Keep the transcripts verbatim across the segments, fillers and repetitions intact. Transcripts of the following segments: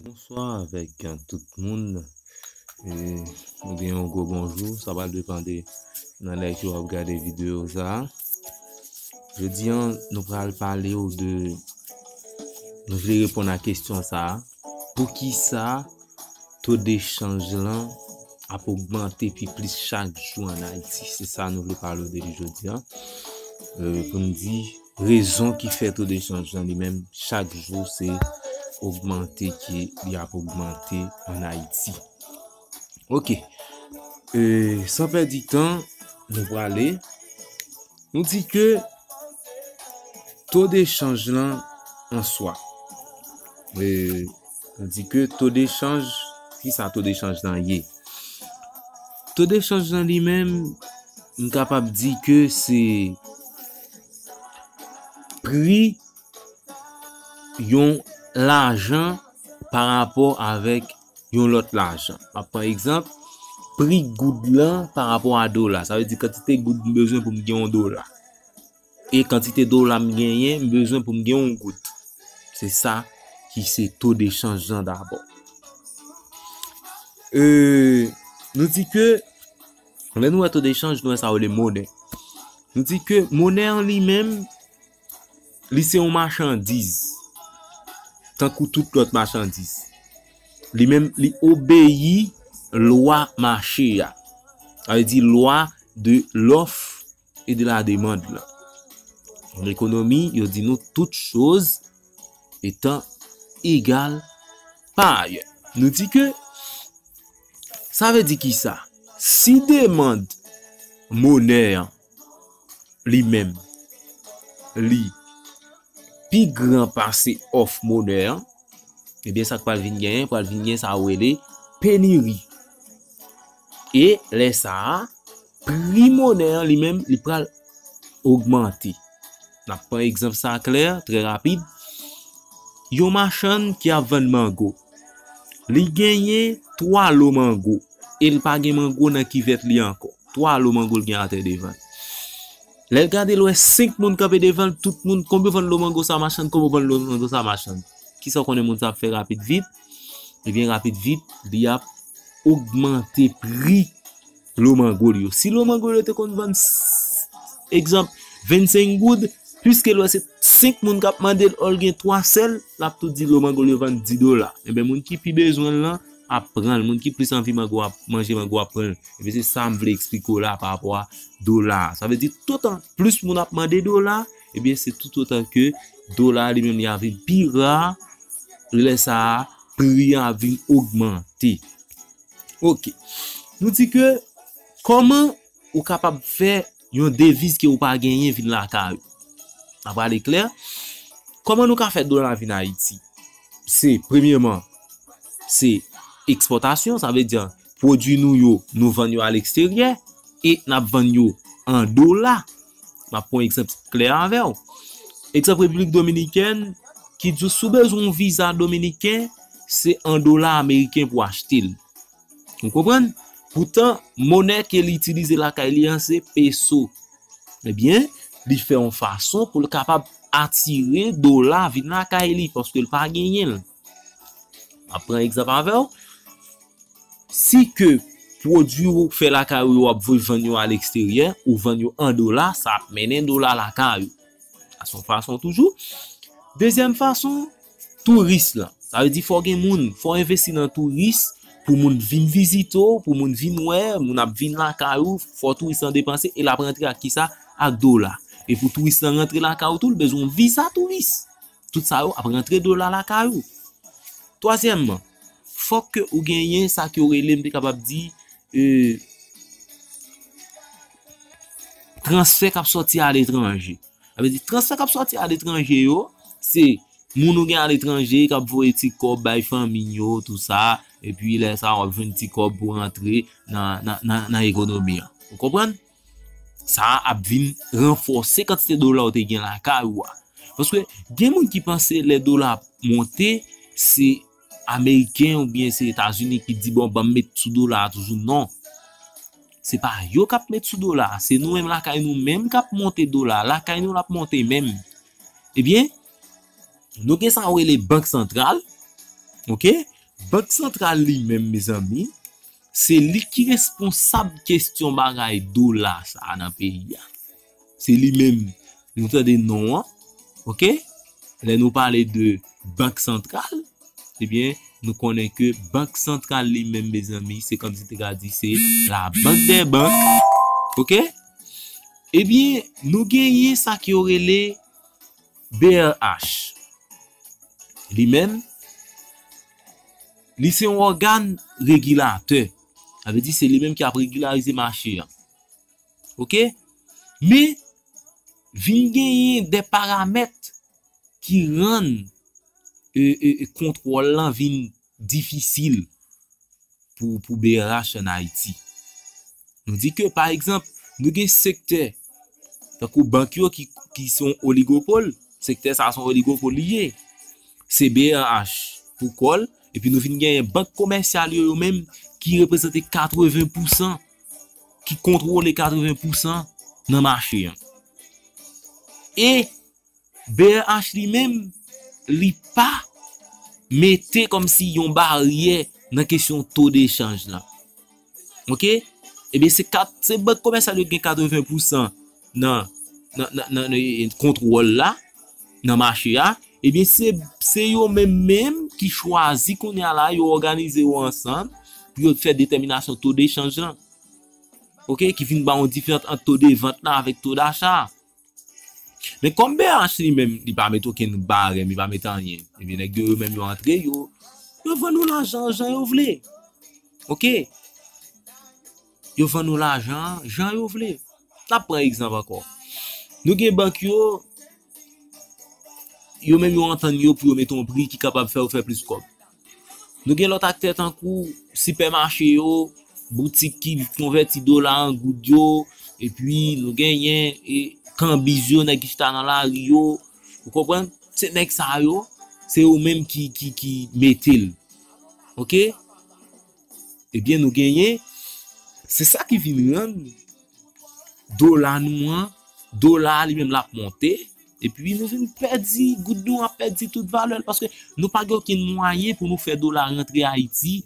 Bonswa avèk tout moun. E, oubyen yon gwo bonjou, sa pral depande nan lè ke w ap gade videyo sa a. Jodi a, nou pral pale w de, nou vle reponn a kesyon sa a. Poukisa to dechanj lan ap ogmante pi plis chak jou ann Ayiti? Se sa nou vle pale w de li jodi a. E, pou n di rezon ki fè to dechanj lan li menm chak jou se ogmante ke li ap ogmante ann Ayiti. Ok. E, san pèdi tan, nou prale. Nou di ke to dechanj lan an swa. E, nou di ke to dechanj, kisa to dechanj lan ye? To dechanj lan li menm, m kapab di ke se pri yon lajan pa rapò avèk yon lòt lajan. M ap pran egzanp, pri goud lan pa rapò a dola. Sa vle di kantite goud m bezwen pou m gen yon dola. E kantite dola m genyen, m bezwen pou m gen yon goud. Se sa ki se to dechanj lan dabò. E, nou di ke, lè nou wè to dechanj, nou wè sa yo rele monè. Nou di ke monè an li menm, li se yon machandiz, tankou tout lòt machandiz. Li menm, li obeyi lwa mache a. Sa vle di lwa de l'offre et de la demande lan. An ekonomi, yo di nou toute chose étant égale par ailleurs. Nou di ke, sa vle di kisa? Si demann monè an li menm, li pi gran pase òf monè an, ebyen, sa k pral vin genyen, pral vin gen sa yo rele peniri. E lè sa a, pri monè an li menm, li pral ogmante. N ap pran egzanp sa klè, trè rapid. Yon machann ki ap vann mango. Li genyen twa lo mango e l pa gen mango nan kivèt li ankò. Twa lo mango l gen atè devan l. Lè l gade, l wè senk moun kanpe devan l, tout moun, "Konbyen w vann lo mango sa, machann? Konbyen w vann lo mango sa, machann?" Kisa w konnen moun sa ap fè rapid vit? Ebyen, rapid vit, li ap ogmante pri lo mango l yo. Si lo mango l yo te konn vann, s-, egzanp, vennsenk goud, piske l wè se senk moun k ap mande l, ò l gen twa sèl, l ap tou di lo mango l yo vann dis dola. Ebyen, moun ki pi bezwen l lan ap pran l. Moun ki plis anvi mango ap manje mango ap pran l. Ebyen, se sa m vle eksplike w la pa rapò a dola. Sa vle di, toutan plis moun ap mande dola, ebyen, se toutotan ke dola li menm li ap vin pi ra, lè sa a, pri an ap vin ogmante. Ok. Nou di ke, kòman ou kapab fè yon deviz ke ou pa genyen vin lakay ou? N a prale klè. Kòman nou ka fè dola vin Ayiti? Se, premyeman, se ekspòtasyon, sa vle di pwodui nou yo, nou vann yo aleksteryè e n ap vann yo an dola. M ap pran yon egzanp klè avè w. Egzanp, Repiblik Dominikèn, ki di w si w bezwen yon viza dominiken, se an dola ameriken pou w achte l. Ou konprann? Poutan, monè ke li itilize lakay li an se peso. Ebyen, li fè yon fason pou l kapab atire dola vin lakay li, paske l pa genyen l. M ap pran egzanp avè w. Si ke pwodui ou fè lakay ou yo ap voye vann yo aleksteryè, ou vann yo an dola, sa ap mennen dola lakay ou. Sa se yon fason toujou. Dezyèm fason, touris lan. Sa vle di fò gen moun, fò envesti nan touris pou moun vin vizite w, pou moun vin wè, moun ap vin lakay ou, fò touris lan depanse e l ap rantre ak kisa? Ak dola. E pou touris lan rantre lakay ou tou, l bezwen yon viza touris. Tout sa yo ap rantre dola lakay ou. Twazyèmman, fòk ke ou genyen sa ke yo rele, m te kapab di, e, transfè k ap sòti aletranje. Sa vle di, transfè k ap sòti aletranje yo, se moun ou gen aletranje k ap voye ti kòb bay fanmi yo, tou sa, epi lè sa a, w ap jwenn ti kòb pou rantre nan, nan, nan, nan ekonomi an. Ou konprann? Sa a ap vin ranfòse kantite dola ou te gen lakay ou a. Paske gen moun ki panse lè dola ap monte, se Ameriken oubyen se Etazini ki di, "Bon, ban m met sou dola a toujou." Non. Se pa yo k ap met sou dola a, se nou menm lakay nou menm k ap monte dola a, lakay nou l ap monte menm. Ebyen, nou gen sa yo rele bank santral, Ok? Bank santral li menm, mezanmi, se li ki responsab kesyon bagay dola sa a nan peyi a. Se li menm. Nou tande non an, ok? Lè nou pale de bank santral, ebyen, nou konnen ke bank santral li menm, mezanmi, se kòmsi te ka di se la bank dè bank, ok? Ebyen, nou genyen sa ke yo rele B R H. Li menm, li se yon ògàn regilatè. Sa vle di se li menm ki ap regilarize mache an. Ok? Men, vin genyen de paramèt ki rann e, e, e kontwòl lan vin difisil pou, pou B R H ann Ayiti. Nou di ke, pa egzanp, nou gen sektè, tankou bank yo ki, ki se yon oligopòl, sektè sa a se yon oligopòl li ye. Se B R H pou kò l, epi nou vin genyen bank komèsyal yo, yo menm ki reprezante katreven pousan, ki kontwole katreven pousan nan mache an. E B R H li menm, li pa mete kòmsi yon baryè nan kesyon to de chanj lan. Ok? Ebyen, se kat, se bank komèsyal yo gen katreven pousan nan, nan, nan, nan, nan kontwòl la, nan mache a. Ebyen, se, se yo menm menm ki chwazi kounye a la, yo òganize yo ansanm pou yo fè detèminasyon to de chanj lan. Ok? Ki vin ba yon diferans ant to de vant la avèk to dacha a. Men kòm B R H li menm, li pa mete okenn barèm, li pa mete anyen. Ebyen, nèg yo, yo menm yo antre, yo, yo vann nou lajan jan yo vle. Ok? Yo vann nou lajan jan yo vle. N ap pran egzanp ankò. Nou gen bank yo, yo menm yo antann yo pou yo mete yon pri ki kapab fè yo fè plis kòb. Nou gen lòt aktè tankou sipèmache yo, boutik ki konvèti dola an goud yo, epi nou genyen e, kanbiz yo, nèg ki chita nan lari yo. Ou konprann? Se nèg sa yo, se yo menm ki, ki, ki mete l. Ok? Ebyen, nou genyen, se sa ki vin rann dola nou an, dola a li menm l ap monte, epi nou vin pèdi, goud nou an pèdi tout valè l, paske nou pa gen okenn mwayen pou nou fè dola rantre Ayiti.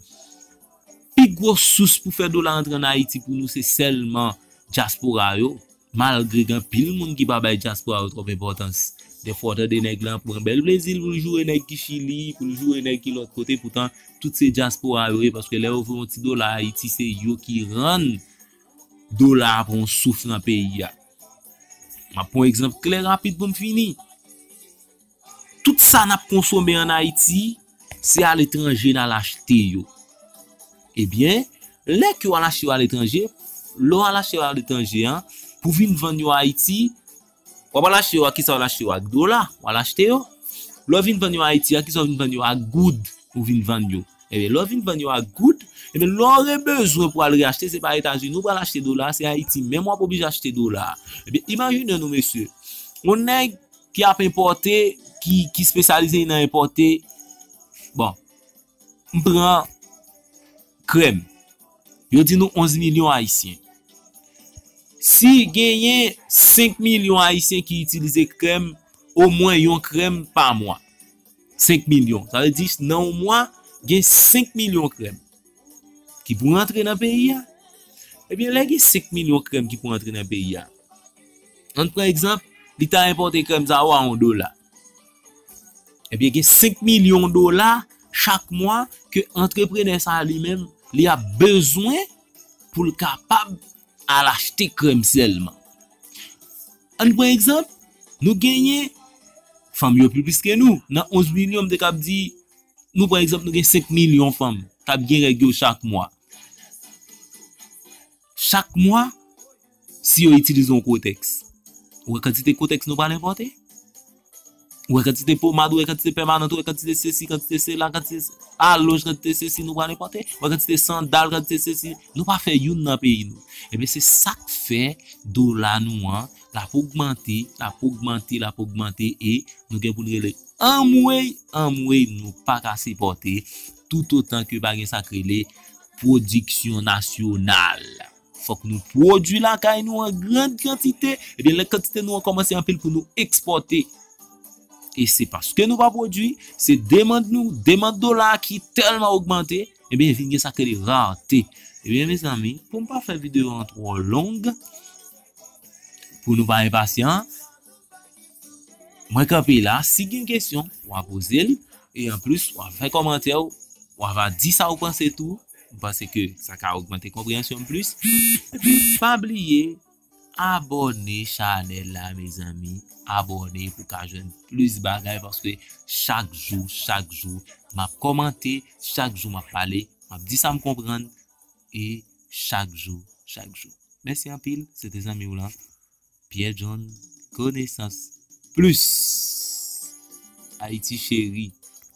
Pi gwo sous pou fè dola rantre ann Ayiti pou nou, se sèlman dyaspora yo, malgre gen anpil moun ki pa bay dyaspora yo twòp enpòtans. Dèfwa, w tande nèg la pran bèl plezi l pou l joure nèg ki Chili, pou l joure nèg ki lòt kote, poutan tout se dyaspora yo ye, paske lè yo voye yon ti dola Ayiti, se yo ki rann dola a pran yon souf nan peyi a. M ap pran yon egzanp klè, rapid pou m fini. Tout sa n ap konsome ann Ayiti, se aletranje n al achte yo. Ebyen, lè ke w al achte yo aletranje, lè w al achte yo aletranje an, pou vin vann yo Ayiti, w ap al achte yo ak kisa w al achte yo? Ak dola, w al achte yo. Lè w vin vann yo Ayiti, ak kisa w vin vann yo? Ak goud, ou vin vann yo. Ebyen, lè w vin vann yo ak goud, ebyen, lè w rebezwen pou al reachte, se pa Etazini ou pral achte dola, se Ayiti menm w ap oblije achte dola. Ebyen, imajine nou, mesye, yon nèg ki ap enpòte, ki, ki espesyalize nan enpòte, bon, m pran krèm. Yo di nou onz milyon Ayisyen. Si genyen senk milyon Ayisyen ki itilize krèm, omwen yon krèm pa mwa. Senk milyon. Sa vle di, nan yon mwa, gen senk milyon krèm ki pou rantre nan peyi a. Ebyen, lè gen senk milyon krèm ki pou rantre nan peyi a, ann pran egzanp, li ta enpòte krèm sa yo a yon dola. Ebyen, gen senk milyon dola chak mwa ke antreprenè sa a li menm, li ap bezwen pou l kapab al achte krèm sèlman. Ann pran egzanp, nou genyen fanm yo pi plis ke nou. Nan onz milyon, m te kab di, nou pran egzanp, nou gen senk milyon fanm k ap gen règ yo chak mwa. Chak mwa, si yo itilize yon kotèks, ou wè kantite kotèks nou pral enpòte? Ou wè kantite pomad, ou wè kantite pèmanan, ou wè kantite sesi, kantite sela, kantite alonj, kantite sesi nou pral enpòte? Ou wè kantite sandal, kantite sesi, nou pa fè youn nan peyi nou. Ebyen, se sa k fè dola nou an, l ap ogmante, l ap ogmante, l ap ogmante, e nou gen pou n rele anmwey, anmwey, nou pa ka sipòte, toutotan ke pa gen sa k rele pwodiksyon nasyonal. Fòk nou pwodui lakay nou an gran kantite. Ebyen, lè kantite nou an kòmanse anpil pou nou ekspòte. E se paske nou pa pwodui, se demann nou, demann dola a ki tèlman ogmante, ebyen, vin gen sa k rele rarte. Ebyen, mezanmi, pou m pa fè videyo an twò long, pou nou pa enpasyan, mwen kanpe la. Si gen kesyon, w a poze l. E anplis, w a fè kòmantè w, w a va di sa w panse tou. M panse ke sa ka ogmante konpreyansyon m plis. Epi, pa bliye, abòne chanèl la, mezanmi. Abòne pou ka jwenn plis bagay, paske chak jou, chak jou, m ap kòmante, chak jou m ap pale, m ap di sa m konprann, e chak jou, chak jou. Mèsi anpil, se te zanmi w lan, Pierre John, Connaissance Plus. Ayiti cheri.